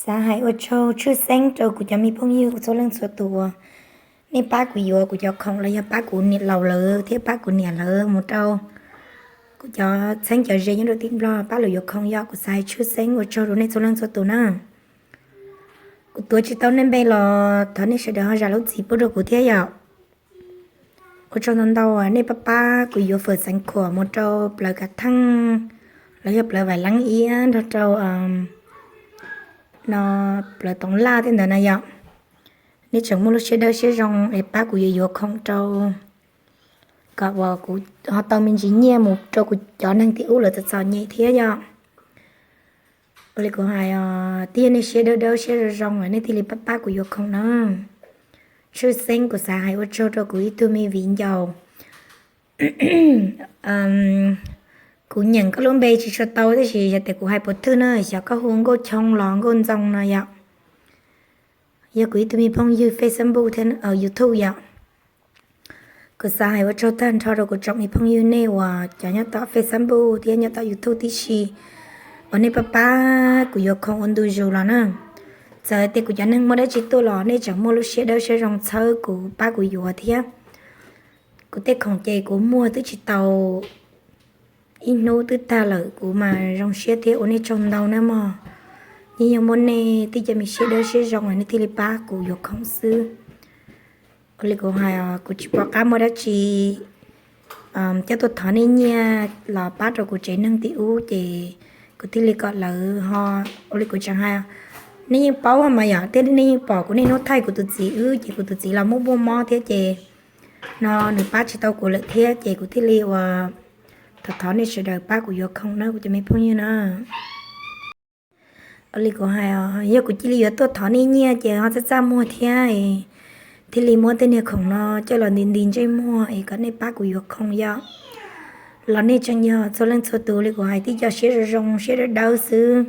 Xav hais ua tsaug tshwj xeeb rau kuv cov me phooj ywg txhua leej txhua tus uas nej pab kuv yuav kuv cov khoom los yog pab kuv niam laus lawv thiab pab kuv niam lawv mus rau kuv cov txheeb cov ze nyob rau tim Nplog pab lawv yuav khoom yom. Kuv xav hais tshwj xeeb ua tsaug rau nej txhua leej txhua tus na. Kuv tuav tsis tau nej npe los thov nej sawv daws ho zam lub txim pub rau kuv thiab yom. Ua tsaug ntau ntau nej pab pab kuv yuav fawm xeev khuam mus rau plawv kav theej los yog plawv vaim leeb iab nrog rau no plawv toov laj tej ntawd na yom. Nej tseem muaj lub siab dawb siab zoo es pab kuv yuav yuav khoom rau kom uas kuv ho tau me ntsis nyiaj mus rau kuv cov neeg tim ub lawv txom txom nyem thiab yom. Ua li kuv hais os, twb yog nej siab dawb dawb siab zoo zoo nej thiaj li pab pab kuv yuav khoom na. Tshwj xeeb kuv xav hais ua tsaug rau kuv ib tug me viv ncaus. Kuv nyeem koj lub npe tsis tshua tau tab sis yog tias kuv hais puas thwj na, xyov koj hu Nkauj Choo los Nkauj Ntxoo no yom. Yog kuv ib tug me phooj ywg Facebook thiab YouTube yom. Kuv xav hais ua tsaug tag nrho rau kuv tsoom me phooj ywg nej uas cov nyob tom Facebook thiab nyob tom YouTube tib si uas nej pab pab kuv yuav khoom ua ntu zus los na. Txawm tias kuv cov neeg muaj dab tsi tuaj los nej tseem muaj lub siab dawb siab zoo txhawb kuv pab kuv yuav thiab. Kuv tej khoom ces kuv muag twb tsis tau ib hnub twb tag lawm, kuv mas zoo siab thiab ua nej tsaug ntau na mog. Yeej yog muaj nej tej cov me siab dawb siab zoo nej thiaj li pab kuv yuav khoom xwb. Ua li kuv hais os, kuv tsis pom qab muaj dab tsi coj tuaj thov nej nyiaj los pab rau kuv tsev neeg tim ub ces kuv thiaj li kom lawv ho, ua li kuv tseem hais, nej yeej paub mas yom, thiab nej yeej pom kuv niaj hnub thaij kuv tus txiv wb ces kuv tus txiv los muaj muaj mob thiab ces no nws pab tsis tau kuv lawm thiab ces kuv thiaj li ua thov thov nej sawv daws pab kuv yuav khoom na kuv cov me phooj ywg na. Ua li kuv hais os, yog kuv cia li yuav tuaj thov nej nyiaj ces ho txaj txaj muag thiab, thiaj li muab tej niag khoom no coj los nti nti ntsej muag es kom nej pab kuv yuav khoom yom. Los nej tseem yog txhua leej txhua tus li kuv hais tib co siab zoo zoo siab dawb dawb xwb,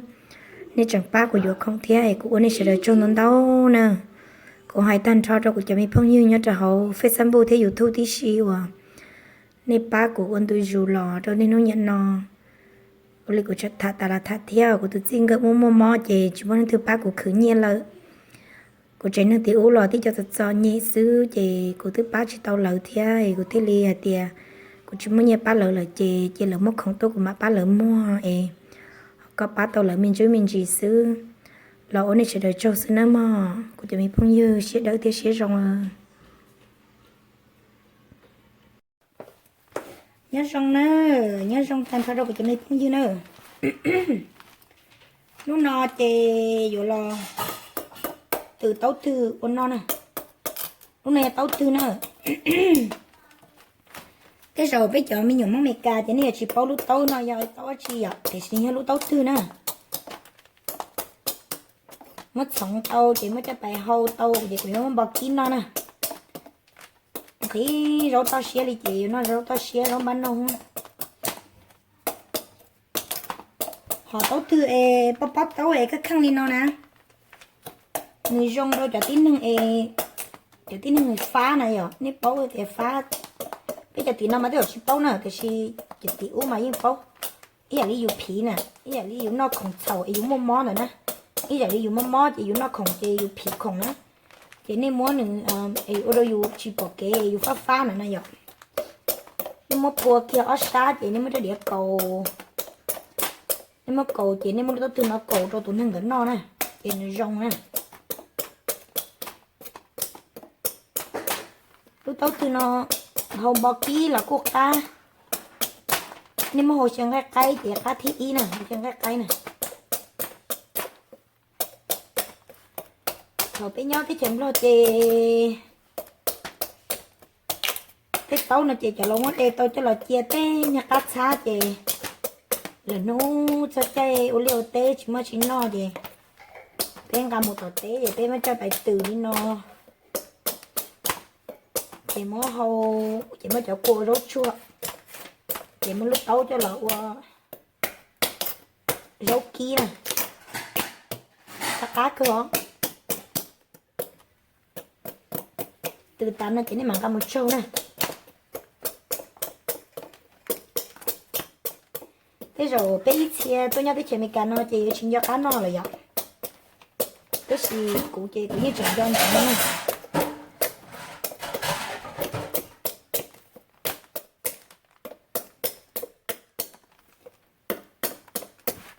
nej tseem pab kuv yuav khoom thiab es kuv ua nej sawv daws tsaug ntau ntau na. Kuv hais tag nrho rau kuv cov me phooj ywg nyob rau hauv Facebook thiab YouTube tib si uas nej pab kuv ua ntu zus los rau niaj hnub niam no. Ua li kuv tham tas los tham thiab, kuv tus txij nkawm muaj muaj mob ces tsis muaj leej twg pab kuv khwv nyiaj lawm. Kuv tsev neeg tim ub los tib co txom txom nyem xwb ces kuv twb pab tsis tau lawv thiab es kuv thiaj li hais tias kuv tsis muaj nyiaj pab lawv lawm ces cia lawv muab khoom tuaj kuv mam pab lawv muag es kom pab tau lawv me ntsuj me ntsis xwb. Los ua nej sawv daws tsaug xwb nawb mog kuv cov me phooj ywg siab dawb thiab siab zoo. Nyob zoo na, nyob zoo tag nrho rau kuv cov me phooj ywg na. Hnub no ces yuav los tw taub twg ua no na. Lub no yog taub twg na. Tej zaum peb cov me nyuam Hmoob Meskas ces nej yuav tsis paub lub taub no yog taub dab tsi yom, tiam sis yog lub taub twg na. Muab txhoov tau ces muab coj pais hau tau ces kuv yuav muab npo kib noj na. Nqhis zaub toj siab li ces yuav noj zaub toj siab zaub npab noog. Hom taub twg es pob pob taub es kheej kheej li no na, nws zoo rau cov tib neeg es, cov tib neeg fab na yom, nej paub tias fab. Peb cov tim no mas tej zaum tsis paub na tiam sis cov tim ub mas yeej paub. Ib yam li yus phiv na, ib yam li yus noj khoom txhaum es yus muaj mob ntawd na, ib yam li yus muaj mob ces yus noj khoom ces yus phiv khoom na. Ces nej muab nws es ua rau yus tsis pom kev es yus fab fab na no yom. Nej muab phua kiag ob sab ces nej muab rab diav kaus, nej muab kaus ces nej muab lub taub twg no kaus rau tus neeg ntawd noj na, ces nws zoo na. Lub taub twg no hau npo kib los kuj qab. Nej muab hau xyaw nqaij qaib ces qab thib ib na, hau xyaw nqaij qaib na. Thaum peb nyob teb chaws Nplog ces tej taub no ces cov laus muab de tau coj los cia tej niag qab txhab ces lwm hnub txog caij ua liaj ua teb tsis muaj tsis noj ces peb nqa mus tom teb ces peb muab coj pais twm li no. Ces muab hau, ces muab cov kua ua zaub tsuag, ces muab lub taub coj los ua zaub kib na. Qab qab kawg os. Twm tas no ces nej mam nqa mus tsau na. Tej zaum peb ib txhia tuaj nyob teb chaws Amelikas no ces yuav tsis nco qab noj lawm yom. Tab sis kuv ces kuv yeej tseem nco ntsoov no na.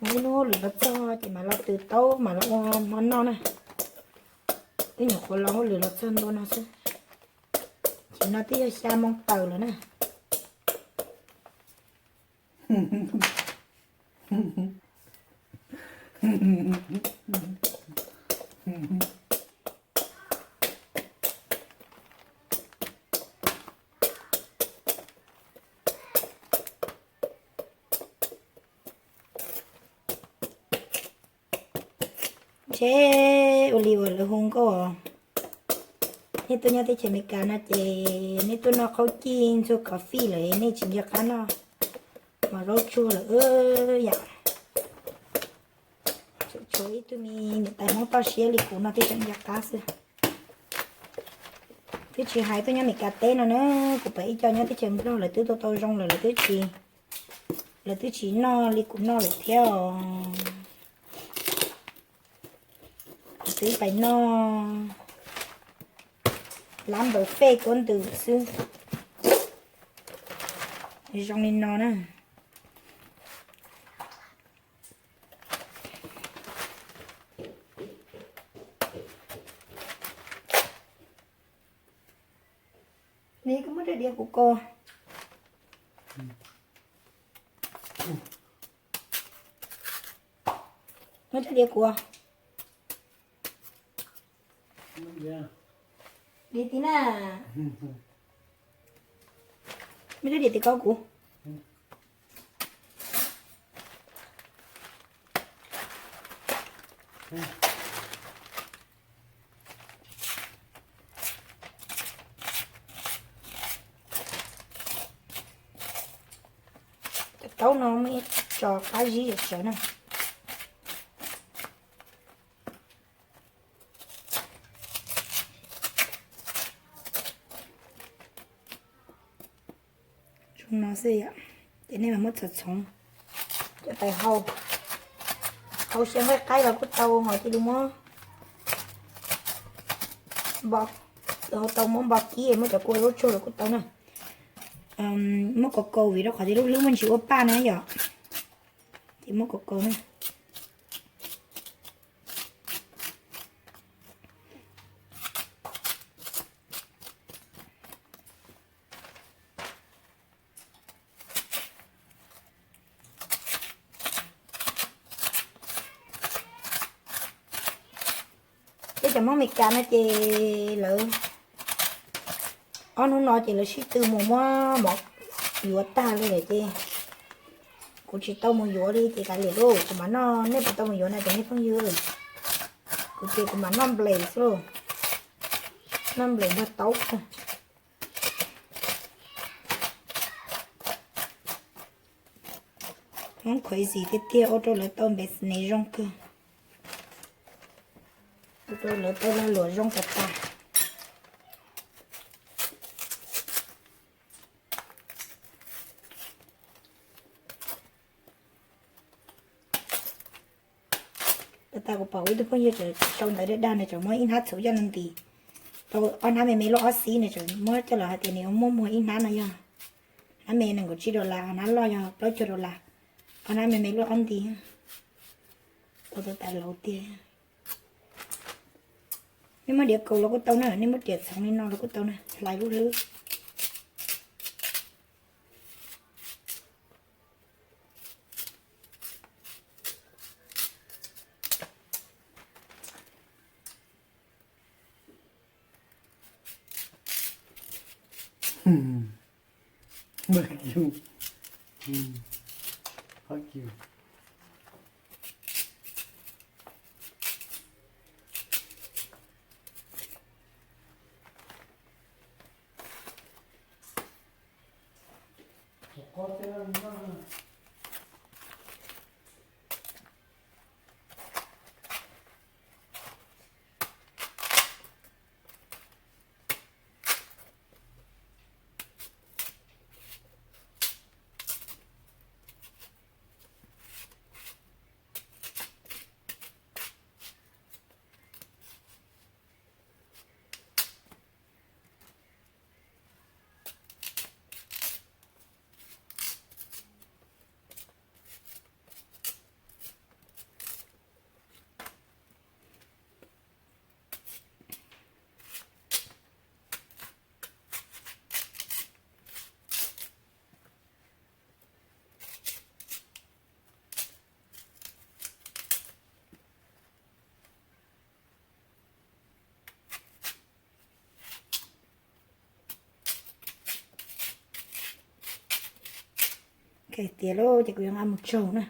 Ib hnub hauj lwm los txog ces mam los tws taub mam los ua hmo noj na. Wb nyuam qhuav los hauj lwm los txog ntua no xwb. Ces no twb yog xya moo tawm lawm na. Ntshe ua li uas lawv hu nkauj, nej tuaj nyob teb chaws Amelikas no ces nej tuaj noj qhaub cij ntxuag coffee lawm nej tsis nco qab noj mov zaub tsuag lawm yom. Tshuav ib tug me niam tais Hmoob toj siab li kuv no thiaj tseem nco qab xwb. Twb tsis hais tuaj nyob Amelikas teb no na, kuv pom ib co nyob teb chaws Nplog lawv twb tau tau zoo lawm, lawv twb tsis, lawv twb tsis noj li kuv noj lawm thiab os. Twb pais noj lab npawv fej kuab ntws xwb. Zoo li no na. Nws kuj muab rab diav kuv ko. Muab rab diav kuv. Diav ti na. Muab rab diav ti ko kuv. Cov taub no muaj ib tso qab zib zam tsawv na. Zoo no xwb yom. Ces nej mam muab txhoov txhoov cov tais hau, hau xyaw nqaij qaib los kuj tau, ho cia li muab npo, hau tau muab npo kib muab cov kua zaub tsuag los kuj tau na. Muab kaus kaus vim rau qhov tias lub hlwb muaj ntsis ua paj na yom, ces muab kaus kaus na. Peb cov Hmoob Amelikas no ces lawv ob hnub no ces lawv sib tw mus muab mov yuav tag li lawm ces kuv tsis tau mus yuav li ces kav liam lauj, kuv mam noj, nej puas tau mus yuav no cov nej phooj ywg? Kuv ces kuv mam noj nplej xwb lauj, noj nplej nrog taub. Hmoob crazy tiag tiag, ua rau lawv tau business zoo kawg, ua rau lawv tau lag luam zoo tas tas. Tag tag kuv pom ib tug phooj ywg tseem sau ntawv dag dag, nws tseem muab ib hnab txhuv coj los ntis rau ob hnab me me lub ob xib, nws tseem muab coj los hais tias nws yuav muab muag ib hnab no yog hnab me nees nkaum tsib dollar, hnab loj yog plaub caug dollar, ob hnab me me lub ob nti. Ua tau tas laus tiag. Nej muab diav kaus los kuj tau na, nej muab riam txhoov li no los kuj tau na, hlais lub hlwb. Tiav lawm ces kuv yuav nqa mus tsaug na.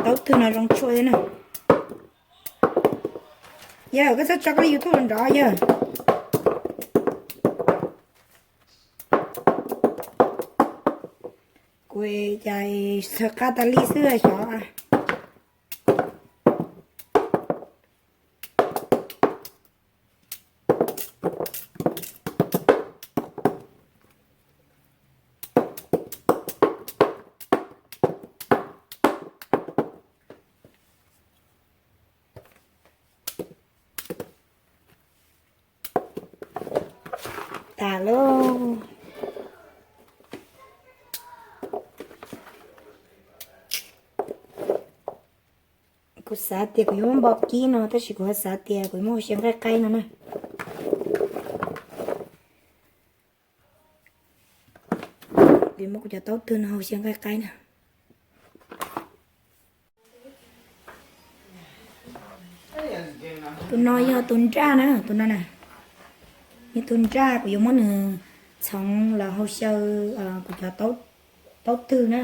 Taub twg no zoo tshuaj thiab na. Yog koj txhob tso koj li YouTube nrov yog. Kuv cas xaws qab tas li xwb xyov. Tas lauj. Kuv xav tias kuv yuav muab npo kib no tab sis kuv xav tias kuv yuav muab hau xyaw nqaij qaib no na. Kuv yuav muab kuv cov taub twg no hau xyaw nqaij qaib na. Tus no yog tus nraj na, tus no na. Yog tus nraj kuv yuav muab nws txhoov los hau xyaw kuv cov taub twg na.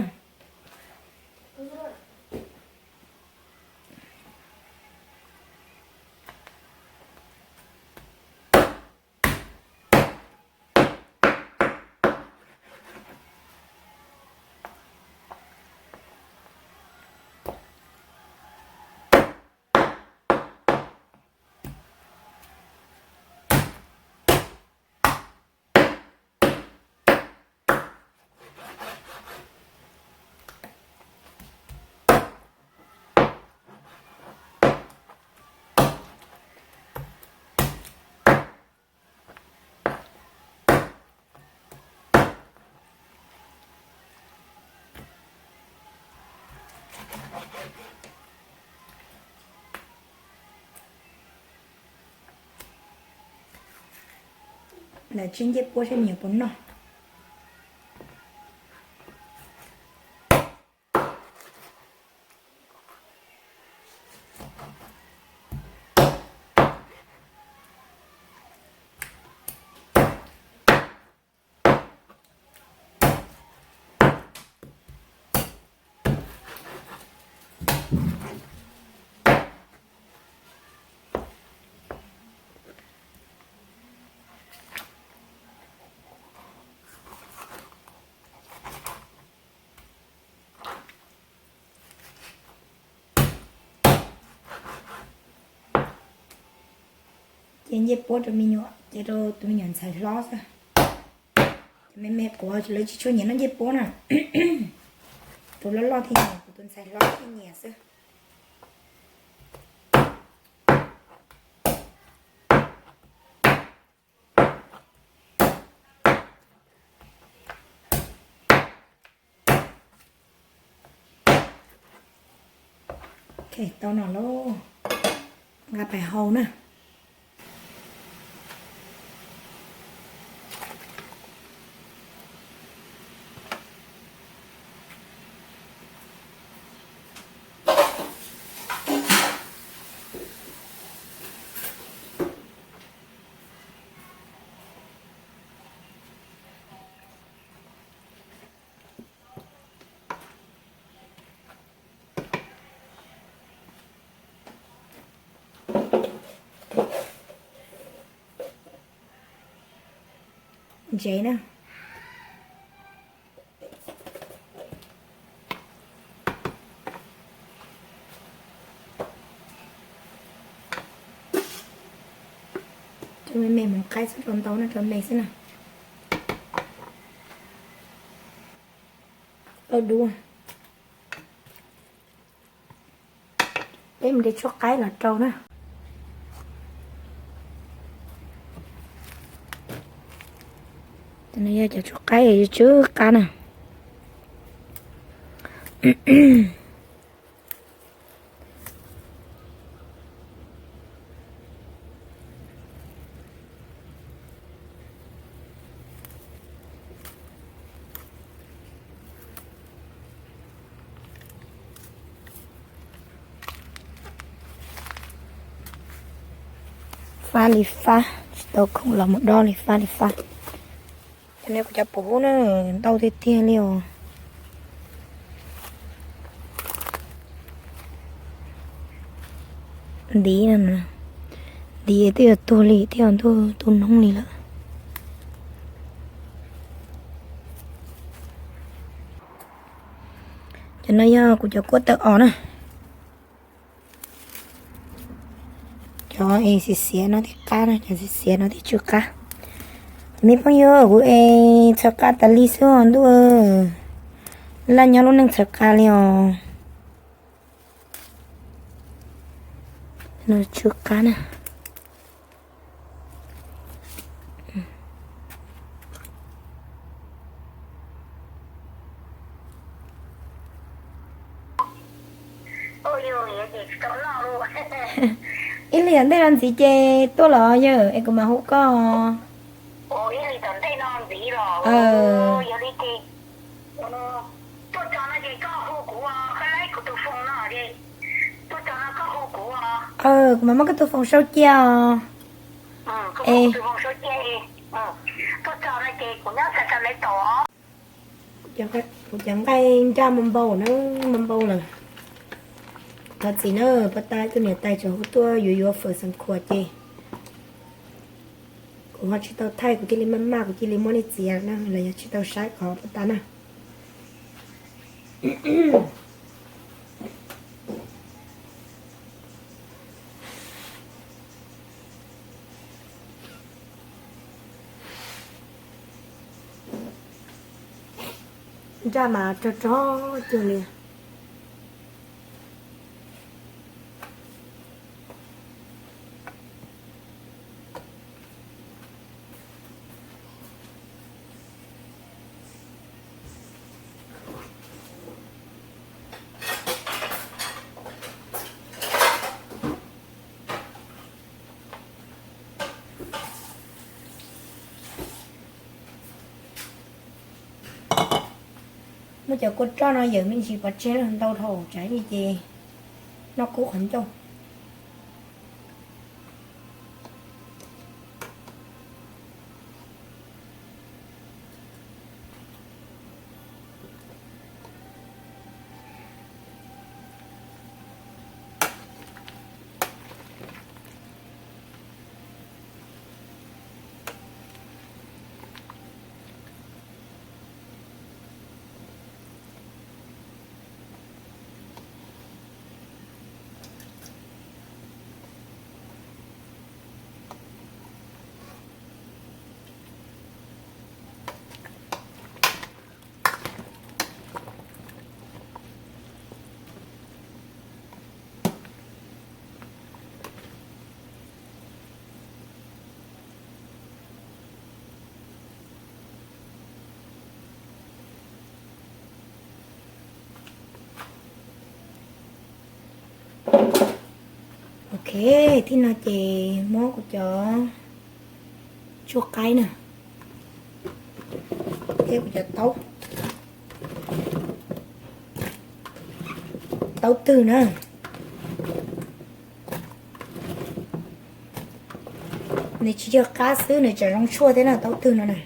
Lam tseb ncej puab saib me nyuam puas noj. Ces ncej puab rau me nyuam, ces rau tus me nyuam ntxhais hlob xwb. Cov me me quav lawv tsis tshua nyiam noj ncej puab na. Tus loj loj thiaj nyiam, kuv tus ntxhais hlob thiaj nyiam xwb. Tau no lauj, nqa pais hau na. Ntsev na. Rau me me mus qaib xwb, rau ntau no rau me xwb na. Au dua. Peb mus de tshuaj qaib los rau na. Cov no yog cov tshuaj qaib yuav tsw qab na. Fab li fab, tsis tau khoom los mus dob li, fab li fab. Cov no kuv cov pum hub na, ntau tiag tiag li os. Ntiv, ntiv twb yuav tuag li thiab, ntuj, tu noob li lawm. Cov no yog kuv cov kuab tawv os na. Cov es xiav xiav no thiaj qab na, cov xiav xiav no thiaj tsw qab. Cov me phooj ywg, kuv es txhaws qa tas li xwb os ntuj, laj nyob lub neej txhaws qa li os. No tsw qab na. Ib lig tom ntej no ntxiv ces tuaj los yawg es kuv mam hu koj. Kuv mam muab koj tus foos sau cia os. Kuv cov nqaij nraj npau npau na, npau npau lawm. Thov txim na, pab tab tus niam tais tseem hu tuaj yuav yuav fawm xeev khuas ces kuv ho tsis tau thaij, kuv cia li maj maj kuv cia li muab nej txiav na, los yog tsis tau saib qhov pab tab na. Nraj mas rog rog cuag li. Muab cov kua roj no yawm me ntsis pov tseg, ntau dhau tsam ib ces noj kub qhov ncauj. Ok, thib no ces muab kuv cov tsuaj qaib na, thiab kuv cov taub, taub twg na. Nws tsis yog qab xwb, nws tseem zoo tshuaj thiab na, taub twg no na.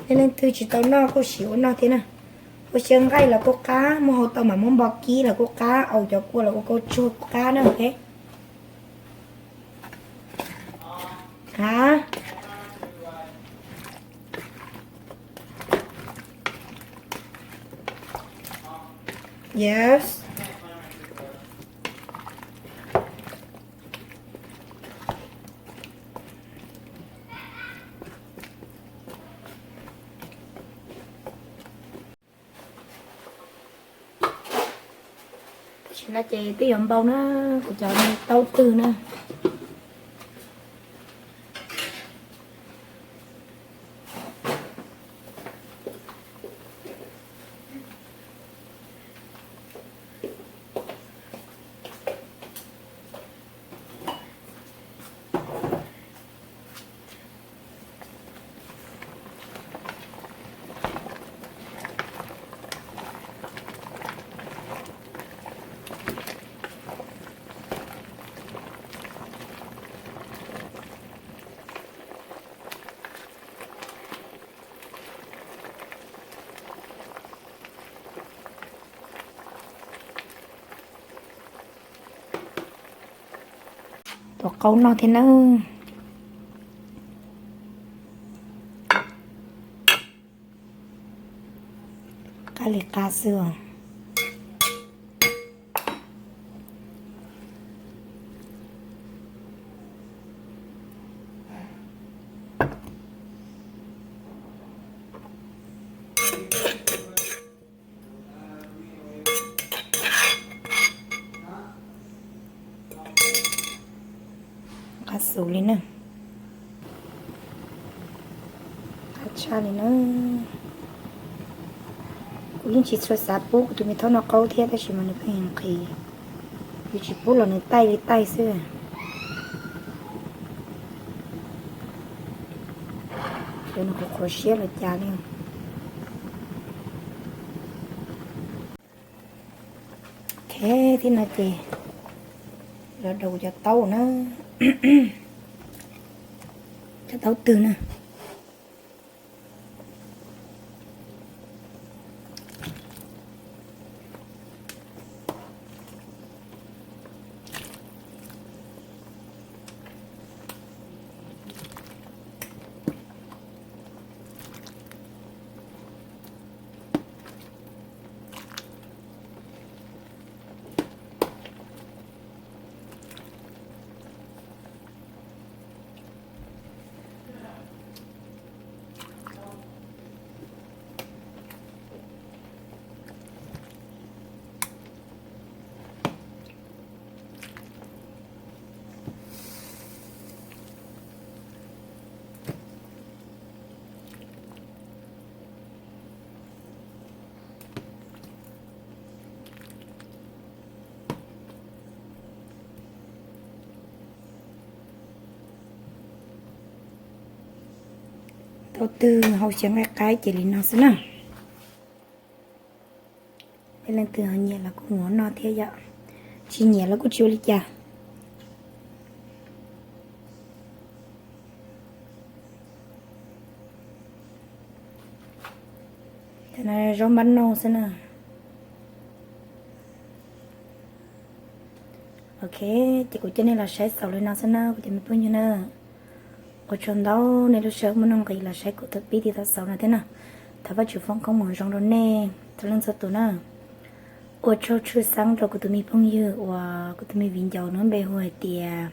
Nej leej twg tsis tau noj kuj siv ua noj thiab na. Ua xyaw nqaij los kuj qab, muaj hau tau mam muab npo kib los kuj qab, au cov kua los ua kauj tsuag kuj qab na. Ha? Yes. Tam sim no ces twb yuav npau na, kuv cov taub twg na. Ua qaub noj thiab na. Qab li qab xwb os. Qab xus li na. Qab tshaj li na. Kuv yeej tsis tshua xav pub kuv tus me thaub noj qaub thiab tab sis mas nws pheej nqhis. Yus tsis pub los nws taij li taij xwb. Ces nws qhuav qhuav siab los cas li. Ok, thiab no ces los daus kuv cov taub na. Cov taub twg na. Taub twg hau xyaw nqaij qaib ces li no xwb na. Peb leej twg ho nyiam los kuj mus noj thiab yom, tsis nyiam los kuj tsis ua li cas. Cov no zaub npab nauj xwb na. Ok, ces kuv coj nej los saib xaus li no xwb na kuv cov me phooj ywg na. Ua tsaug ntau nej lub sij hawm muaj nuj nqis los saib kuv thaum pib txog thaum xaus no thiab na. Thov Vajtswv foom koob hmoov zoo rau nej txhua leej txhua tus na. Ua tsaug tshwj xeeb rau kuv tus me phooj ywg uas kuv tus me viv ncaus nws npe hu hais tias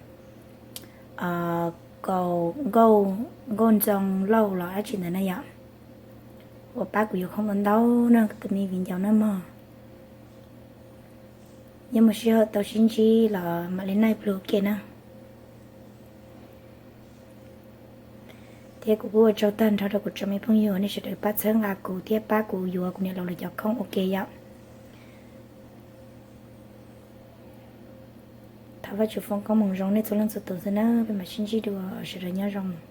Kaus Nkauj, Nkauj Ntxoo Lauj los dab tsi ntawd na yom, uas pab kuv yuav khoob ntau ntau na kuv tus me viv ncaus na mog. Yog muaj sij hawm tau sib ntsib los mam li naj pluag ke na. Thiab kuv kuj ua tsaug tag nrho rau kuv tsoom me phooj ywg uas nej sawv daws pab txhawb nqa kuv thiab pab kuv yuav kuv niam laus lawv cov khoob ua ke yom. Thov Vajtswv foom koob hmoov zoo nej txhua leej txhua tus xwb na, peb mam sib ntsib dua, sawv daws nyob zoo.